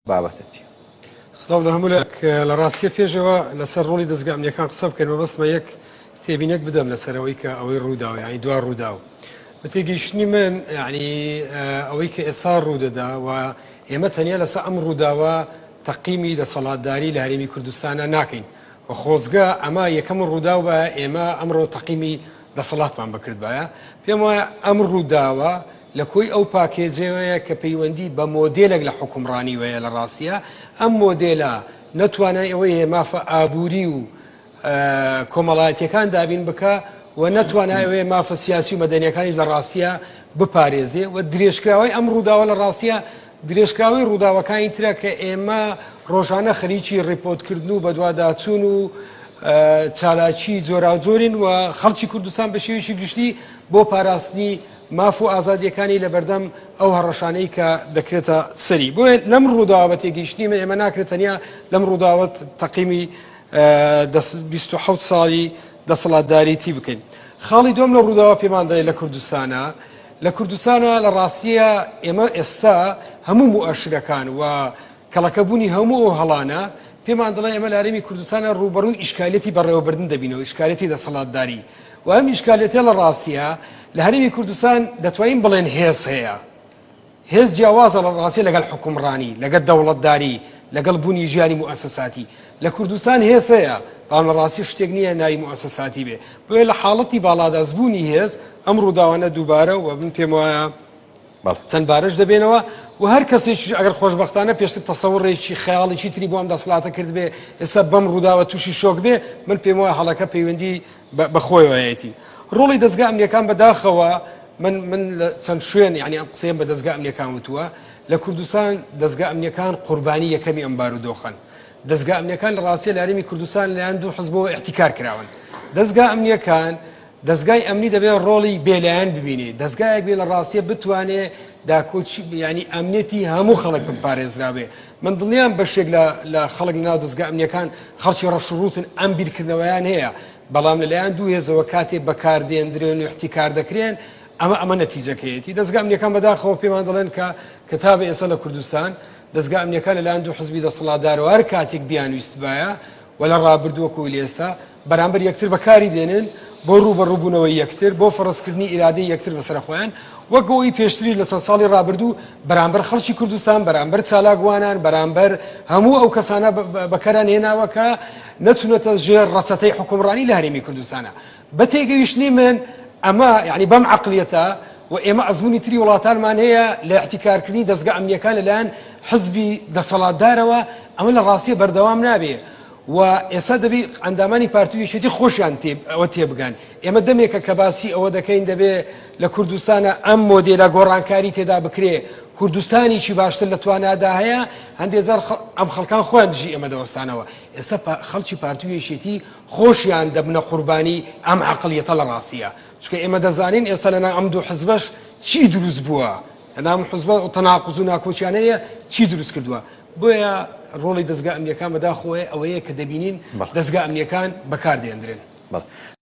بابەتە چیە؟ سڵاو لە هەموو لایەک. لە ڕاستیە پێشەوە لەسەر ڕۆڵی دەزگا ئەمنیەکان قسە بکەین مەبەستمە یەک تێبینێک بدەم لەسەر ئەوەی کە ئەوەی ڕووداوە یعنی دوا ڕووداو بە تێگەیشتنی من یعنی ئەوەی کە ئێستا ڕوودەدا و ئێمە تەنیا لەسەر ئەم ڕووداوە تەقیمی دەسەڵاتداری لە هەرێمی کوردستانە ناکەین و خۆزگە ئەمە یەکەم ڕووداو بە ئێمە ئەمڕۆ تەقیمی دەسەڵاتمان بکردبایە پێم وایە ئەم ڕووداوە لە کۆی ئەو پاکێجەوەیە کە پەیوەندی بە مۆدێلێک لە حوکمڕانیوەیە لە ڕاستیا ئەم مۆدێلە نە توانای ئەوەی هەیە مافە ئابووری و کۆمەڵایەتیەکان دابین بکا و نە توانای ئەوەیە مافە سیاسی و مەدەنیەکانیش لە ڕاستیا بپارێزێ و درێژکراوەی ئەم ڕووداوە لە ڕاستیا درێژکراوەی ڕووداوەکانی ترە کە ئێمە ڕۆژانە خەریکی ڕیپۆتکردن و بەدواداچوون و چالاکی جۆراوجۆرین و خەڵکی کوردستان بە شێوەیەکی گشتی بۆ پاراستنی ماف و ئازادییەکانی لەبەردەم ئەو هەڕەشانەی کە دەکرێتە سەری. بۆیە لەم ڕووداوە بە تێگەیشتنی من ئێمە ناکرێت تەنیا لەم ڕووداوە تەقیمی 27 ساڵی دەسەڵاتداریتی بکەین. خاڵی دووەم لە ڕووداوە پێمان دەڵێ لە کوردستانە لە کوردستانە لە ڕاستیە ئێمە ئێستا هەموو موئەشرەکان و کەڵەکەبوونی هەموو ئەو هەڵانە پێمان دەڵێ ئێمە لە هەرێمی کوردستانە ڕووبەڕووی ئیشکالێتی بەڕێوەبردن دەبینەوە، ئیشکالێتی دەسەڵاتداری و ئەم ئیشکالێتە لە ڕاستیە لە هەرێمی کوردستان دەتوانین بڵێن هێز هەیە. هێز جیاوازە لە ڕاستیە لەگەڵ حوکمڕانی، لەگەڵ دەوڵەتداری، لەگەڵ بوونی ژیانی موئەسەساتی. لە کوردستان هێز هەیە، بەڵام لە ڕاستی شتێک نییە ناوی موئەسەساتی بێ. بۆیە لە حاڵەتی باڵادەستبوونی هێز ئەم ڕووداوانە دووبارە و من پێم وایە چەند بارەش دەبێنەوە و هەر کەسێکیش ئەگەر خۆشبەختانە پێشتر تەسەوڕێکی خەیاڵێکی تری بۆ ئەم دەسەڵاتە کردبێ ئێستا بەم ڕووداوە تووشی شۆک بێ من پێم وایە هەڵەکە پەیوەندی بە خۆیەوەیەتی ڕۆڵی دەزگا ئەمنیەکان بەداخەوە من من لە چەند شوێن یعنی ئەم قسەیەم بە دەزگا ئەمنیەکان وتووە لە کوردستان دەزگا ئەمنیەکان قوربانی یەکەمی ئەم بارودۆخەن دەزگا ئەمنیەکان لە ڕاستیە لە هەرێمی کوردستان لەلایەن دوو حزبەوە ئیحتیکار کراون دەزگا ئەمنیەکان دەزگای ئەمنی دەبێ ڕۆڵی بێلایەن ببینێ، دەزگایەک بێ لە ڕاستیە بتوانێ داکۆکی یانی ئەمنیەتی هەموو خەڵک بپارێزرابێ. من دڵنیام بەشێک لە لە خەڵک لەناو دەزگا ئەمنیەکان خەڵکی ڕەش و ڕووتن ئەم بیرکردنەوەیان هەیە، بەڵام لەلایەن دوو هێزەوە کاتێ بەکاردێندرێن و ئیحتیکار دەکرێن ئەمە ئەمە نەتیجەکەیەتی. دەزگا ئەمنیەکان بەداخەوە پێمان دەڵێن کە کە تا بە ئێستا لە کوردستان دەزگا ئەمنیەکان لەلایەن دوو حزبی دەسەڵاتدارەوە هەر کاتێک بیانویستبایە و لە ڕابردوو وەکو ئێستا بەرامبەر یەکتر بەکاری دێنن بۆ ڕووبەڕووبوونەوەی یەکتر، بۆ فەڕزکردنی ئیرادەی یەکتر بەسەر خۆیان، وەک ئەوەی پێشتریش لە چەند ساڵی ڕابردوو بەرامبەر خەڵکی کوردستان، بەرامبەر چالاکوانان، بەرامبەر هەموو ئەو کەسانە بەکاران هێناوە کە نەچوونەتە ژێر ڕەچەتەی حوکمڕانی لە هەرێمی کوردستانە. بە تێگەیشتنی من ئەمە یانی بەم عەقڵیەتە و ئێمە ئەزموونی تری وڵاتانمان هەیە لە ئیحتیکارکردنی دەزگا ئەمنییەکان لەلایەن حزبی دەسەڵاتدارەوە، ئەمە لە ڕاستیە بەردەوام نابێ و ئێستا دەبی ئەندامانی پارتی و یەکێتی خۆشیان ئەوە تێبگەن. ئێمە دەمێکە کە باسی ئەوە دەکەین دەبێ لە کوردستانە ئەم مۆدێلە گۆڕانکاری تێدا بکرێ، کوردستانێکی باشتر لە توانادا هەیە، هەندێ جار ئەم خەڵکان خۆیان دژی ئێمە دەوەستانەوە. ئێستا خەڵکی پارتی و یەکێتی خۆشیان دەبنە قوربانی ئەم عەقڵیەتە لە ڕاستیە. چونکە ئێمە دەزانین ئێستا لەناو ئەم دوو حزبەش چی دروست بووە، لەناو ئەم حزبە تەناقوز و ناکۆکیانەیە چی دروست کردووە. بۆیە ڕۆڵی دەزگا ئەمنیەکان بەداخەوەیە ئەوەیە کە دەبینین دەزگا ئەمنیەکان بەکاردێندرێن. بەڵێ.